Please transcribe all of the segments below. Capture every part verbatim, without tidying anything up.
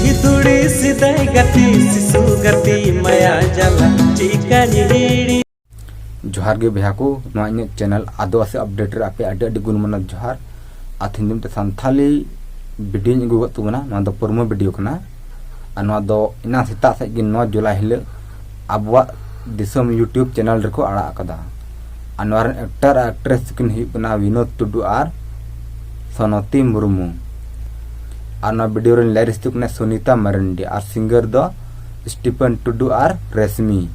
ᱦᱤᱛᱩᱲᱤ ᱥᱮᱫᱟᱭ ᱜᱟᱛᱮ, ᱥᱤᱥᱩ ᱜᱟᱛᱮ, ᱢᱟᱭᱟ ᱡᱟᱞᱟ ᱪᱮᱫ ᱠᱟᱧ ᱦᱤᱲᱤᱧ᱾ ᱡᱚᱦᱟᱨ ᱜᱮ ᱵᱚᱭᱦᱟ ᱠᱚ, ᱱᱚᱣᱟ ᱤᱧᱟᱹᱜ ᱪᱮᱱᱮᱞ ᱟᱹᱫᱤᱵᱟᱹᱥᱤ ᱟᱯᱰᱮᱴ ᱨᱮ ᱟᱯᱮ ᱟᱹᱰᱤ ᱟᱹᱰᱤ ᱜᱩᱱ ᱢᱟᱱᱟᱣ ᱡᱚᱦᱟᱨ᱾ ᱟᱨ ᱛᱮᱦᱮᱧ ᱫᱚ ᱢᱤᱫᱴᱮᱱ ᱥᱟᱱᱛᱷᱟᱞᱤ ᱵᱷᱤᱰᱤᱭᱳᱧ ᱟᱹᱜᱩ ᱟᱠᱟᱫ ᱛᱟᱵᱚᱱᱟ᱾ ᱱᱚᱣᱟ ᱫᱚ ᱯᱨᱳᱢᱳ ᱵᱷᱤᱰᱤᱭᱳ ᱠᱟᱱᱟ᱾ ᱟᱨ ᱱᱚᱣᱟ ᱫᱚ ᱮᱱᱟᱝ ᱥᱮᱛᱟᱜ ᱥᱮᱫ ᱜᱮ, ᱱᱚᱭ ᱡᱩᱞᱟᱭ ᱦᱤᱞᱳᱜ ᱟᱵᱚᱣᱟᱜ ᱫᱤᱥᱚᱢ YouTube ᱪᱮᱱᱮᱞ ᱨᱮᱠᱚ ᱟᱲᱟᱜ ᱟᱠᱟᱫᱟ᱾ ᱟᱨ ᱱᱚᱣᱟ ᱨᱮᱱ ᱮᱠᱴᱟᱨ ᱟᱨ ᱮᱠᱴᱨᱮᱥ ᱫᱚᱠᱤᱱ ᱦᱩᱭᱩᱜ ᱠᱟᱱᱟ ᱵᱤᱱᱳᱫ ᱴᱩᱰᱩ ᱟᱨ ᱥᱚᱱᱚᱛᱤ ᱢᱩᱨᱢᱩ᱾ ᱟᱨ ᱱᱚᱣᱟ ᱵᱷᱤᱰᱤᱭᱳ ᱨᱮᱱ ᱞᱟᱭᱨᱤᱥ ᱫᱚ ᱠᱟᱱᱟ ᱥᱩᱱᱤᱛᱟ ᱢᱟᱨᱟᱱᱰᱤ ᱟᱨ ᱥᱤᱝᱜᱟᱨ ᱫᱚ ᱥᱴᱤᱯᱷᱮᱱ ᱴᱩᱰᱩ ᱟᱨ ᱨᱮᱥᱢᱤ᱾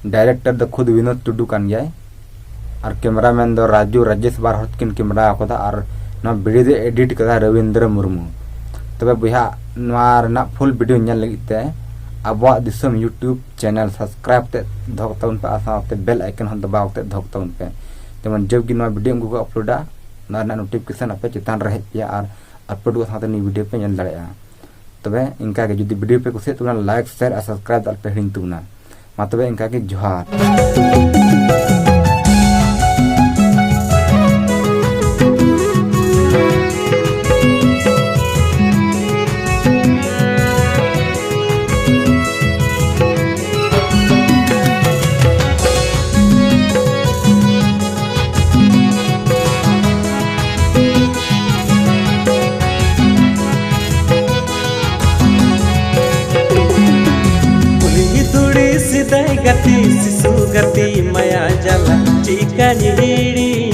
ᱰᱟᱭᱨᱮᱠᱴᱚᱨ ᱫᱚ ᱠᱷᱩᱫ ᱵᱤᱱᱳᱫ ᱴᱩᱰᱩ ᱠᱟᱱ ᱜᱮᱭᱟᱭ᱾ ᱟᱨ ᱠᱮᱢᱮᱨᱟᱢᱮᱱ ᱫᱚ ᱨᱟᱡᱩ ᱨᱟᱡᱮᱥ, ᱵᱟᱨ ᱦᱚᱲ ᱛᱮᱠᱤᱱ ᱠᱮᱢᱮᱨᱟ ᱟᱠᱟᱫᱟ᱾ ᱟᱨ ᱱᱚᱣᱟ ᱵᱷᱤᱰᱤᱭᱳ ᱫᱚ ᱮᱰᱤᱴ ᱠᱟᱫᱟ ᱨᱚᱵᱤᱱᱫᱨᱚ ᱢᱩᱨᱢᱩ᱾ ᱛᱚᱵᱮ ᱵᱚᱭᱦᱟ, ᱱᱚᱣᱟ ᱨᱮᱱᱟᱜ ᱯᱷᱩᱞ ᱵᱷᱤᱰᱤᱭᱳ ᱧᱮᱞ ᱞᱟᱹᱜᱤᱫ ᱛᱮ ᱟᱵᱚᱣᱟᱜ ᱫᱤᱥᱚᱢ YouTube ᱪᱮᱱᱮᱞ ᱥᱟᱵᱥᱠᱨᱟᱭᱤᱵ ᱛᱮ ᱫᱚᱦᱚ ᱛᱟᱵᱚᱱ ᱯᱮ ᱟᱨ ᱥᱟᱶᱛᱮ ᱵᱮᱞ ᱟᱭᱠᱚᱱ ᱦᱚᱸ ᱫᱟᱵᱟᱣ ᱠᱟᱛᱮ ᱫᱚᱦᱚ ᱛᱟᱵᱚᱱ ᱯᱮ, ᱡᱮᱢᱚᱱ ᱡᱚᱵ ᱜᱮ ᱱᱚᱣᱟ ᱵᱷᱤᱰᱤᱭᱳ ᱩᱱᱠᱩ ᱠᱚ ᱟᱯᱞᱳᱰᱟ, ᱚᱱᱟ ᱨᱮᱱᱟᱜ ᱱᱳᱴᱤᱯᱷᱤᱠᱮᱥᱚᱱ ᱟᱯᱮ ᱪᱮᱛᱟᱱ ᱨᱮ ᱦᱮᱡ ᱯᱮᱭᱟ ᱟᱨ ᱟᱯᱞᱳᱰ ᱠᱚ ᱥᱟᱶᱛᱮ ᱱᱤᱭᱩ ᱵᱷᱤᱰᱤᱭᱳ ᱯᱮ ᱧᱮᱞ ᱫᱟᱲᱮᱭᱟᱜᱼᱟ᱾ ᱛᱚᱵᱮ ᱤᱱᱠᱟ ᱜᱮ, ᱡᱩᱫᱤ ᱵᱷᱤᱰᱤᱭᱳ ᱯᱮ ᱠᱩᱥᱤᱭᱟᱜ ᱛᱟᱵᱚᱱᱟ, ᱞᱟᱭᱤᱠ, ᱥᱮᱭᱟᱨ ᱟᱨ ᱥᱟᱵᱥᱠᱨᱟᱭᱤᱵ ᱫᱚ ᱟᱞᱚᱯᱮ ᱦᱤᱲᱤᱧ ᱛᱟᱵᱚᱱᱟ᱾ ᱢᱟ ᱛᱚᱵᱮ ᱤᱱᱠᱟ ᱜᱮ, ᱡᱚᱦᱟᱨ᱾ ᱩᱱᱤ ᱫᱩᱲᱤ ᱥᱮᱫᱟᱭ ᱜᱟᱛᱮ, ᱥᱤᱥᱩ ᱜᱟᱛᱮ, ᱢᱟᱭᱟ ᱡᱟᱞᱟ ᱪᱮᱫ ᱠᱟᱧ ᱦᱤᱲᱤᱧ᱾